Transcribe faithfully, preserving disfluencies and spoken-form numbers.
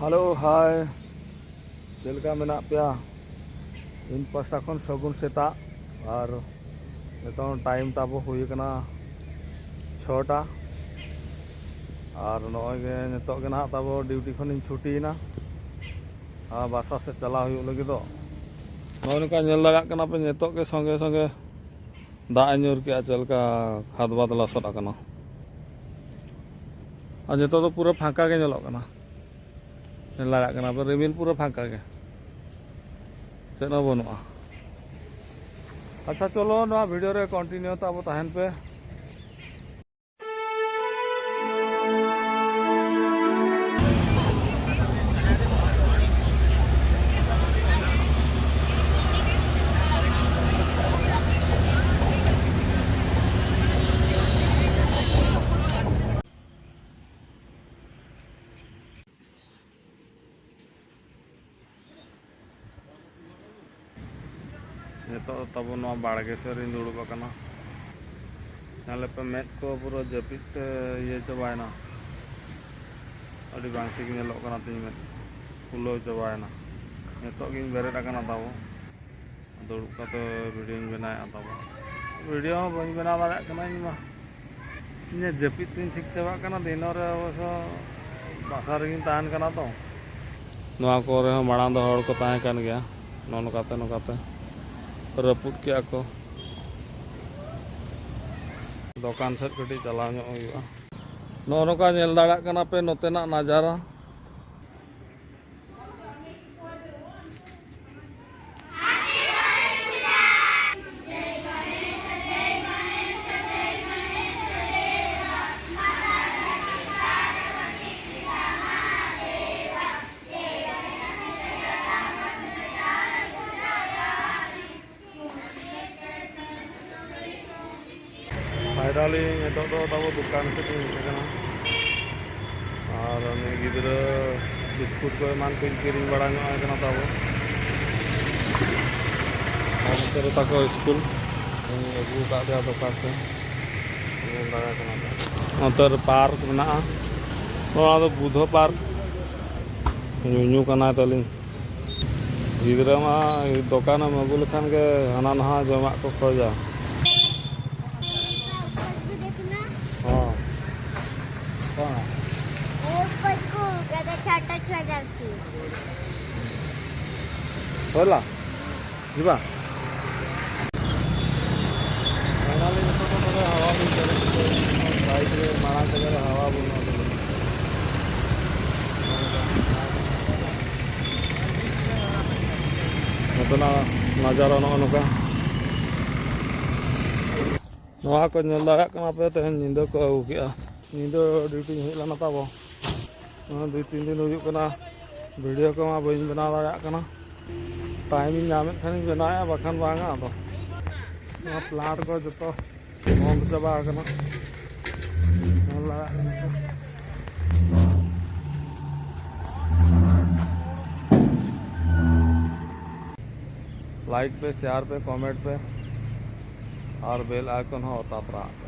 Hello, ᱦᱟᱭ, ᱪᱮᱫ ᱞᱮᱠᱟ ᱢᱮᱱᱟᱜ ᱯᱮᱭᱟ? ᱤᱧ ᱯᱟᱥᱴᱟ ᱠᱷᱚᱱ ᱥᱟᱹᱜᱩᱱ ᱥᱮᱛᱟᱜ᱾ ᱟᱨ ᱱᱤᱛᱚᱝ ᱴᱟᱭᱤᱢ ᱛᱟᱵᱚ ᱦᱩᱭ ᱟᱠᱟᱱᱟ ᱪᱷᱚᱴᱟ᱾ ᱟᱨ ᱱᱚᱜᱼᱚᱭ ᱜᱮ ᱱᱤᱛᱚᱜ ᱜᱮ ᱱᱟᱦᱟᱜ ᱛᱟᱵᱚ ᱰᱤᱭᱩᱴᱤ ᱠᱷᱚᱱᱤᱧ ᱪᱷᱩᱴᱤᱭᱮᱱᱟ᱾ ᱟᱨ ᱵᱟᱥᱟ ᱥᱮᱫ ᱪᱟᱞᱟᱣ ᱦᱩᱭᱩᱜ ᱞᱟᱹᱜᱤᱫᱚᱜ᱾ ᱱᱚᱜᱼᱚᱭ ᱱᱚᱝᱠᱟ ᱧᱮᱞ ᱫᱟᱲᱮᱭᱟᱜ ᱠᱟᱱᱟ ᱯᱮ, ᱱᱤᱛᱚᱜ ᱜᱮ ᱥᱚᱸᱜᱮ ᱥᱚᱸᱜᱮ ᱫᱟᱜ ᱮ ᱧᱩᱨ ᱠᱮᱜᱼᱟ, ᱪᱮᱫ ᱞᱮᱠᱟ ᱠᱷᱟᱫᱽ ᱵᱟᱫᱽ ᱞᱚᱥᱚᱫ ᱟᱠᱟᱱᱟ᱾ ᱟᱨ ᱱᱤᱛᱚᱜ ᱫᱚ ᱯᱩᱨᱟᱹ ᱯᱷᱟᱸᱠᱟ ᱜᱮ ᱧᱮᱞᱚᱜ ᱠᱟᱱᱟ, ᱧᱮᱞ ᱫᱟᱲᱮᱭᱟᱜ ᱠᱟᱱᱟ ᱯᱮ, ᱨᱤᱢᱤᱞ ᱯᱩᱨᱟᱹ ᱯᱷᱟᱸᱠᱟ ᱜᱮ, ᱪᱮᱫ ᱦᱚᱸ ᱵᱟᱹᱱᱩᱜᱼᱟ᱾ ᱟᱪᱪᱷᱟ, ᱪᱚᱞᱚ, ᱱᱚᱣᱟ ᱵᱷᱤᱰᱤᱭᱳ ᱨᱮ ᱠᱚᱱᱴᱤᱱᱤᱭᱩ ᱛᱮ ᱟᱵᱚ ᱛᱟᱦᱮᱱ ᱯᱮ᱾ ᱱᱤᱛᱚᱜ ᱫᱚ ᱛᱟᱵᱚ ᱱᱚᱣᱟ ᱵᱟᱲᱜᱮ ᱥᱮᱫ ᱨᱤᱧ ᱫᱩᱲᱩᱵ ᱟᱠᱟᱱᱟ᱾ ᱧᱮᱞ ᱯᱮ, ᱢᱮᱫ ᱠᱚ ᱯᱩᱨᱟᱹ ᱡᱟᱹᱯᱤᱫ ᱛᱮ ᱤᱭᱟᱹ ᱪᱟᱵᱟᱭᱮᱱᱟ᱾ ᱟᱹᱰᱤ ᱵᱟᱝ ᱴᱷᱤᱠ ᱧᱮᱞᱚᱜ ᱠᱟᱱᱟ ᱛᱤᱧ, ᱢᱮᱫ ᱯᱷᱩᱞᱟᱹᱣ ᱪᱟᱵᱟᱭᱮᱱᱟ᱾ ᱱᱤᱛᱚᱜ ᱜᱤᱧ ᱵᱮᱨᱮᱫ ᱟᱠᱟᱱᱟ ᱛᱟᱵᱚ᱾ ᱫᱩᱲᱩᱵ ᱠᱟᱛᱮ ᱵᱷᱤᱰᱤᱭᱳᱧ ᱵᱮᱱᱟᱣᱮᱫᱼᱟ ᱛᱟᱵᱚ᱾ ᱵᱷᱤᱰᱤᱭᱳ ᱦᱚᱸ ᱵᱟᱹᱧ ᱵᱮᱱᱟᱣ ᱫᱟᱲᱮᱭᱟᱜ ᱠᱟᱱᱟ ᱤᱧ ᱢᱟ᱾ ᱤᱧᱟᱹᱜ ᱡᱟᱹᱯᱤᱫ ᱛᱤᱧ ᱴᱷᱤᱠ ᱪᱟᱵᱟᱜ ᱠᱟᱱᱟ᱾ ᱫᱤᱱᱚ ᱨᱮ ᱚᱵᱚᱥᱥᱚ ᱵᱟᱥᱟ ᱨᱮᱜᱤᱧ ᱛᱟᱦᱮᱱ ᱠᱟᱱᱟ ᱛᱚ᱾ ᱱᱚᱣᱟ ᱠᱚᱨᱮ ᱦᱚᱸ ᱢᱟᱲᱟᱝ ᱫᱚ ᱦᱚᱲ ᱠᱚ ᱛᱟᱦᱮᱸ ᱠᱟᱱ ᱜᱮᱭᱟ᱾ ᱱᱚᱜᱼᱚ ᱱᱚᱝᱠᱟᱛᱮ, ᱱᱚᱝᱠᱟᱛᱮ ᱨᱟᱹᱯᱩᱫ ᱠᱮᱜᱼᱟ ᱠᱚ᱾ ᱫᱚᱠᱟᱱ ᱥᱮᱫ ᱠᱟᱹᱴᱤᱡ ᱪᱟᱞᱟᱣ ᱧᱚᱜ ᱦᱩᱭᱩᱜᱼᱟ᱾ ᱱᱚᱜᱼᱚ ᱱᱚᱝᱠᱟ ᱧᱮᱞ ᱫᱟᱲᱮᱭᱟᱜ ᱠᱟᱱᱟ ᱯᱮ ᱱᱚᱛᱮᱱᱟᱜ ᱱᱟᱡᱟᱨᱟ᱾ Finally, ᱱᱤᱛᱚᱜ ᱫᱚ ᱛᱟᱵᱚ ᱫᱚᱠᱟᱱ ᱥᱮᱫ ᱤᱧ ᱦᱮᱡ ᱟᱠᱟᱱᱟ᱾ ᱟᱨ ᱩᱱᱤ ᱜᱤᱫᱽᱨᱟᱹ ᱵᱤᱥᱠᱩᱴ ᱠᱚ ᱮᱢᱟᱱ ᱠᱚᱧ ᱠᱤᱨᱤᱧ ᱵᱟᱲᱟ ᱧᱚᱜ ᱟᱭ ᱠᱟᱱᱟ ᱛᱟᱵᱚ᱾ ᱟᱨ ᱱᱚᱛᱮ ᱨᱮ ᱛᱟᱠᱚ ᱥᱠᱩᱞ᱾ ᱤᱧ ᱟᱹᱜᱩ ᱟᱠᱟᱫ ᱛᱟᱭᱟ ᱫᱚᱠᱟᱱ ᱛᱮ᱾ ᱧᱮᱞ ᱫᱟᱲᱮᱭᱟᱜ ᱠᱟᱱᱟ ᱯᱮ᱾ ᱱᱚᱛᱮ ᱨᱮ ᱯᱟᱨᱠ ᱢᱮᱱᱟᱜᱼᱟ᱾ ᱱᱚᱣᱟ ᱫᱚ ᱵᱩᱫᱷᱚ ᱯᱟᱨᱠ᱾ ᱧᱩ ᱧᱩ ᱠᱟᱱᱟᱭ ᱛᱟᱹᱞᱤᱧ᱾ ᱜᱤᱫᱽᱨᱟᱹ ᱢᱟ ᱫᱚᱠᱟᱱᱮᱢ ᱟᱹᱜᱩ ᱞᱮᱠᱷᱟᱱ ᱜᱮ ᱦᱟᱱᱟ ᱱᱟᱣᱟ ᱡᱚᱢᱟᱜ ᱠᱚ ᱠᱷᱚᱡᱟ᱾ ᱦᱚᱸ᱾ ᱵᱟᱝᱟ᱾ ଏ ଉପରକୁ ଏବେ ଛୋଟ ଛୁଆ ଯାଉଛି। ସରିଲା? ଯିବା। ଫାଇନାଲି ଏଥର ଥରେ ହାୱା ବି ଚାଲିଛି। ବାଇକ୍ରେ ମାଣା ଜାଗାରେ ହାୱା ବୁଲୁନଥିବ। ᱱᱚᱛᱮᱱᱟᱜ ᱱᱟᱡᱟᱨᱟ ᱱᱚᱜᱼᱚ ᱱᱚᱝᱠᱟ᱾ ᱱᱚᱣᱟ ᱠᱚ ᱧᱮᱞ ᱫᱟᱲᱮᱭᱟᱜ ᱠᱟᱱᱟ ᱯᱮ, ᱛᱮᱦᱮᱧ ᱧᱤᱫᱟᱹ ᱠᱚ ᱟᱹᱜᱩ ᱠᱮᱜᱼᱟ᱾ ᱧᱤᱫᱟᱹ ᱰᱤᱭᱩᱴᱤᱧ ᱦᱮᱡ ᱞᱮᱱᱟ ᱛᱟᱵᱚ᱾ ᱱᱚᱣᱟ ᱫᱩᱭ ᱛᱤᱱ ᱫᱤᱱ ᱦᱩᱭᱩᱜ ᱠᱟᱱᱟ, ᱵᱷᱤᱰᱤᱭᱳ ᱠᱚᱢᱟ ᱵᱟᱹᱧ ᱵᱮᱱᱟᱣ ᱫᱟᱲᱮᱭᱟᱜ ᱠᱟᱱᱟ᱾ ᱴᱟᱭᱤᱢᱤᱧ ᱧᱟᱢᱮᱫ ᱠᱷᱟᱱᱤᱧ ᱵᱮᱱᱟᱣᱮᱫᱼᱟ, ᱵᱟᱠᱷᱟᱱ ᱵᱟᱝᱟ᱾ ᱟᱫᱚ ᱱᱚᱣᱟ ᱯᱞᱟᱱᱴ ᱠᱚ ᱡᱚᱛᱚ ᱵᱚᱱᱫ ᱪᱟᱵᱟ ᱟᱠᱟᱱᱟ᱾ ᱧᱮᱞ ᱫᱟᱲᱮᱭᱟᱜ ᱠᱟᱱᱟ ᱯᱮ᱾ ᱞᱟᱭᱤᱠ ᱯᱮ, ᱥᱮᱭᱟᱨ ᱯᱮ, ᱠᱚᱢᱮᱱᱴ ᱯᱮ ᱟᱨ ᱵᱮᱞ ᱟᱭᱠᱚᱱ ᱦᱚᱸ ᱚᱛᱟ ᱛᱚᱨᱟ ᱟᱜ ᱯᱮ᱾